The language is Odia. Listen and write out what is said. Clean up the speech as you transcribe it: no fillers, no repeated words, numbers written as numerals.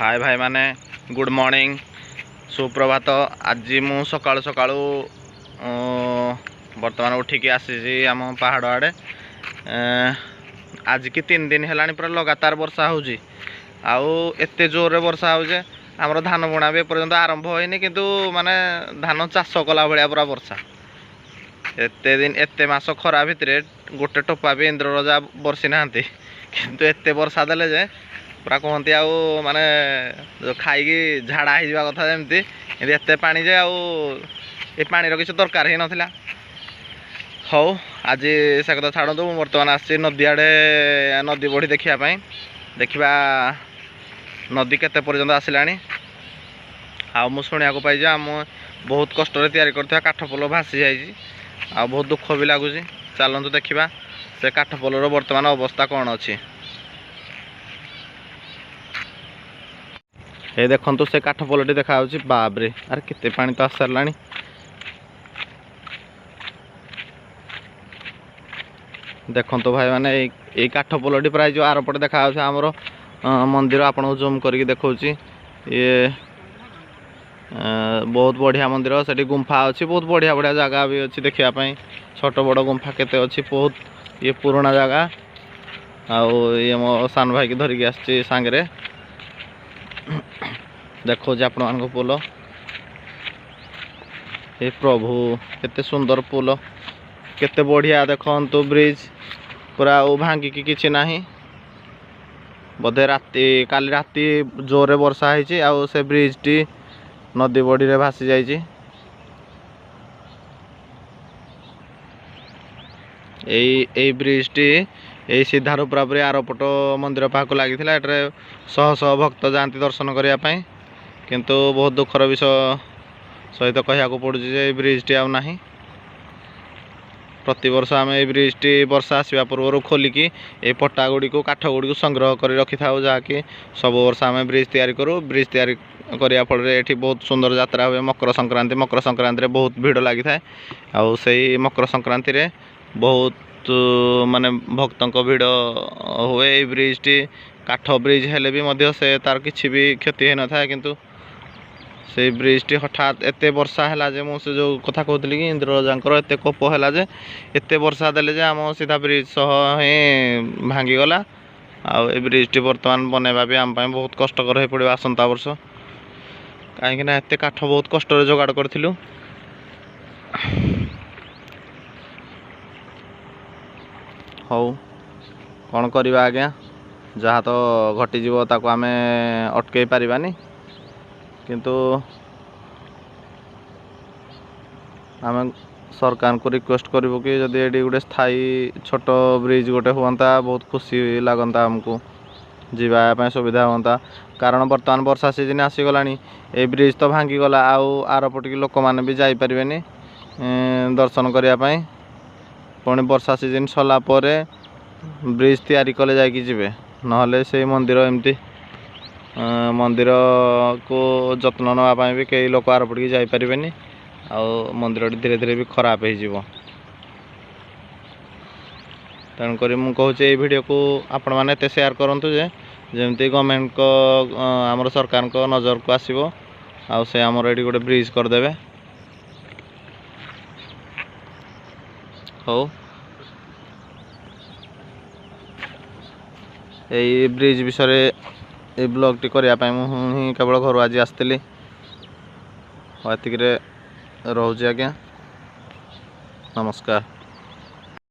ହାଏ ଭାଇମାନେ, ଗୁଡ଼୍ ମର୍ଣ୍ଣିଂ, ସୁପ୍ରଭାତ। ଆଜି ମୁଁ ସକାଳୁ ସକାଳୁ ବର୍ତ୍ତମାନ ଉଠିକି ଆସିଛି ଆମ ପାହାଡ଼ ଆଡ଼େ। ଆଜିକି 3 ଦିନ ହେଲାଣି ପୁରା ଲଗାତାର ବର୍ଷା ହେଉଛି, ଆଉ ଏତେ ଜୋରରେ ବର୍ଷା ହେଉଛି ଆମର ଧାନ ବୁଣା ବି ଏପର୍ଯ୍ୟନ୍ତ ଆରମ୍ଭ ହୋଇନି, କିନ୍ତୁ ମାନେ ଧାନ ଚାଷ କଲା ଭଳିଆ ପୁରା ବର୍ଷା। ଏତେ ଦିନ ଏତେ ମାସ ଖରା ଭିତରେ ଗୋଟେ ଟୋପା ବି ଇନ୍ଦ୍ର ରଜା ବର୍ଷି ନାହାନ୍ତି, କିନ୍ତୁ ଏତେ ବର୍ଷା ଦେଲେ ଯେ ପୁରା କୁହନ୍ତି ଆଉ ମାନେ ଖାଇକି ଝାଡ଼ା ହେଇଯିବା କଥା ଯେମିତି, ଏମିତି ଏତେ ପାଣି ଯେ ଆଉ ଏ ପାଣିର କିଛି ଦରକାର ହିଁ ନଥିଲା। ହଉ, ଆଜି ସେ କଥା ଛାଡ଼ନ୍ତୁ। ମୁଁ ବର୍ତ୍ତମାନ ଆସିଛି ନଦୀ ଆଡ଼େ, ନଦୀ ବଢ଼ି ଦେଖିବା ପାଇଁ। ଦେଖିବା ନଦୀ କେତେ ପର୍ଯ୍ୟନ୍ତ ଆସିଲାଣି। ଆଉ ମୁଁ ଶୁଣିବାକୁ ପାଇଛି ଆମ ବହୁତ କଷ୍ଟରେ ତିଆରି କରିଥିବା କାଠ ପୋଲ ଭାସି ଯାଇଛି, ଆଉ ବହୁତ ଦୁଃଖ ବି ଲାଗୁଛି। ଚାଲନ୍ତୁ ଦେଖିବା ସେ କାଠ ପୋଲର ବର୍ତ୍ତମାନ ଅବସ୍ଥା କ'ଣ ଅଛି। ଏ ଦେଖନ୍ତୁ ସେ କାଠ ପୋଲଟି ଦେଖାଯାଉଛି। ବାବରେ, ଆରେ କେତେ ପାଣି ତ ଆସିସାରିଲାଣି। ଦେଖନ୍ତୁ ଭାଇମାନେ, ଏଇ କାଠ ପୋଲଟି ପ୍ରାୟ ଯେଉଁ ଆରପଟେ ଦେଖାଯାଉଛି ଆମର ମନ୍ଦିର, ଆପଣଙ୍କୁ ଜୁମ୍ କରିକି ଦେଖାଉଛି। ଇଏ ବହୁତ ବଢ଼ିଆ ମନ୍ଦିର, ସେଠି ଗୁମ୍ଫା ଅଛି, ବହୁତ ବଢ଼ିଆ ବଢ଼ିଆ ଜାଗା ବି ଅଛି ଦେଖିବା ପାଇଁ। ଛୋଟ ବଡ଼ ଗୁମ୍ଫା କେତେ ଅଛି, ବହୁତ ଇଏ ପୁରୁଣା ଜାଗା। ଆଉ ଇଏ ମୋ ସାନ ଭାଇକି ଧରିକି ଆସିଛି ସାଙ୍ଗରେ, ଦେଖାଉଛି ଆପଣମାନଙ୍କୁ ପୋଲ। ଏ ପ୍ରଭୁ, କେତେ ସୁନ୍ଦର ପୋଲ, କେତେ ବଢ଼ିଆ। ଦେଖନ୍ତୁ ବ୍ରିଜ୍ ପୁରା ଆଉ ଭାଙ୍ଗିକି କିଛି ନାହିଁ। ବୋଧେ ରାତି କାଲି ରାତି ଜୋରରେ ବର୍ଷା ହେଇଛି, ଆଉ ସେ ବ୍ରିଜ୍ଟି ନଦୀ ବଢ଼ିରେ ଭାସି ଯାଇଛି। ଏଇ ବ୍ରିଜ୍ଟି ଏଇ ସିଧାରୁ ପୁରାପୁରି ଆରପଟ ମନ୍ଦିର ପାଖକୁ ଲାଗିଥିଲା। ଏଠାରେ ଶହ ଶହ ଭକ୍ତ ଯାଆନ୍ତି ଦର୍ଶନ କରିବା ପାଇଁ, କିନ୍ତୁ ବହୁତ ଦୁଃଖର ବିଷୟ ସହିତ କହିବାକୁ ପଡ଼ୁଛି ଯେ ଏଇ ବ୍ରିଜ୍ଟି ଆଉ ନାହିଁ। ପ୍ରତିବର୍ଷ ଆମେ ଏଇ ବ୍ରିଜ୍ଟି ବର୍ଷା ଆସିବା ପୂର୍ବରୁ ଖୋଲିକି ଏଇ ପଟା ଗୁଡ଼ିକୁ, କାଠ ଗୁଡ଼ିକୁ ସଂଗ୍ରହ କରି ରଖିଥାଉ, ଯାହାକି ସବୁ ବର୍ଷ ଆମେ ବ୍ରିଜ୍ ତିଆରି କରୁ। ବ୍ରିଜ୍ ତିଆରି କରିବା ଫଳରେ ଏଠି ବହୁତ ସୁନ୍ଦର ଯାତ୍ରା ହୁଏ। ମକର ସଂକ୍ରାନ୍ତି, ମକର ସଂକ୍ରାନ୍ତିରେ ବହୁତ ଭିଡ଼ ଲାଗିଥାଏ, ଆଉ ସେଇ ମକର ସଂକ୍ରାନ୍ତିରେ ବହୁତ ମାନେ ଭକ୍ତଙ୍କ ଭିଡ଼ ହୁଏ। ଏଇ ବ୍ରିଜ୍ଟି କାଠ ବ୍ରିଜ୍ ହେଲେ ବି ମଧ୍ୟ ସେ ତାର କିଛି ବି କ୍ଷତି ହେଇନଥାଏ, କିନ୍ତୁ ସେଇ ବ୍ରିଜ୍ଟି ହଠାତ୍ ଏତେ ବର୍ଷା ହେଲା ଯେ, ମୁଁ ସେ ଯେଉଁ କଥା କହୁଥିଲି କି ଇନ୍ଦ୍ର ରଜାଙ୍କର ଏତେ କୋପ ହେଲା ଯେ ଏତେ ବର୍ଷା ଦେଲେ ଯେ ଆମ ସିଧା ବ୍ରିଜ୍ ସହ ହିଁ ଭାଙ୍ଗିଗଲା। ଆଉ ଏ ବ୍ରିଜ୍ଟି ବର୍ତ୍ତମାନ ବନେଇବା ବି ଆମ ପାଇଁ ବହୁତ କଷ୍ଟକର ହେଇପଡ଼ିବ ଆସନ୍ତା ବର୍ଷ, କାହିଁକିନା ଏତେ କାଠ ବହୁତ କଷ୍ଟରେ ଯୋଗାଡ଼ କରିଥିଲୁ। ହଉ, କ'ଣ କରିବା ଆଜ୍ଞା, ଯାହା ତ ଘଟିଯିବ ତାକୁ ଆମେ ଅଟକେଇ ପାରିବାନି, କିନ୍ତୁ ଆମେ ସରକାରଙ୍କୁ ରିକ୍ୱେଷ୍ଟ କରିବୁ କି ଯଦି ଏଠି ଗୋଟେ ସ୍ଥାୟୀ ଛୋଟ ବ୍ରିଜ୍ ଗୋଟେ ହୁଅନ୍ତା, ବହୁତ ଖୁସି ଲାଗନ୍ତା, ଆମକୁ ଯିବା ପାଇଁ ସୁବିଧା ହୁଅନ୍ତା। କାରଣ ବର୍ତ୍ତମାନ ବର୍ଷା ସିଜିନ୍ ଆସିଗଲାଣି, ଏଇ ବ୍ରିଜ୍ ତ ଭାଙ୍ଗିଗଲା, ଆଉ ଆରପଟିକି ଲୋକମାନେ ବି ଯାଇପାରିବେନି ଦର୍ଶନ କରିବା ପାଇଁ। ପୁଣି ବର୍ଷା ସିଜିନ୍ ସରିଲା ପରେ ବ୍ରିଜ୍ ତିଆରି କଲେ ଯାଇକି ଯିବେ, ନହେଲେ ସେଇ ମନ୍ଦିର ଏମିତି ମନ୍ଦିରକୁ ଯତ୍ନ ନେବା ପାଇଁ ବି କେହି ଲୋକ ଆରପଟିକି ଯାଇପାରିବେନି, ଆଉ ମନ୍ଦିରଟି ଧୀରେ ଧୀରେ ବି ଖରାପ ହେଇଯିବ। ତେଣୁକରି ମୁଁ କହୁଛି ଏଇ ଭିଡ଼ିଓକୁ ଆପଣମାନେ ଏତେ ସେୟାର କରନ୍ତୁ ଯେ ଯେମିତି ଗଭର୍ଣ୍ଣମେଣ୍ଟଙ୍କ, ଆମର ସରକାରଙ୍କ ନଜରକୁ ଆସିବ, ଆଉ ସେ ଆମର ଏଠି ଗୋଟେ ବ୍ରିଜ୍ କରିଦେବେ। ହଉ, ଏଇ ବ୍ରିଜ୍ ବିଷୟରେ ଏଇ ବ୍ଲଗ୍ଟି କରିବା ପାଇଁ ମୁଁ ହିଁ କେବଳ ଘରୁ ଆଜି ଆସିଥିଲି। ଏତିକିରେ ରହୁଛି ଆଜ୍ଞା, ନମସ୍କାର।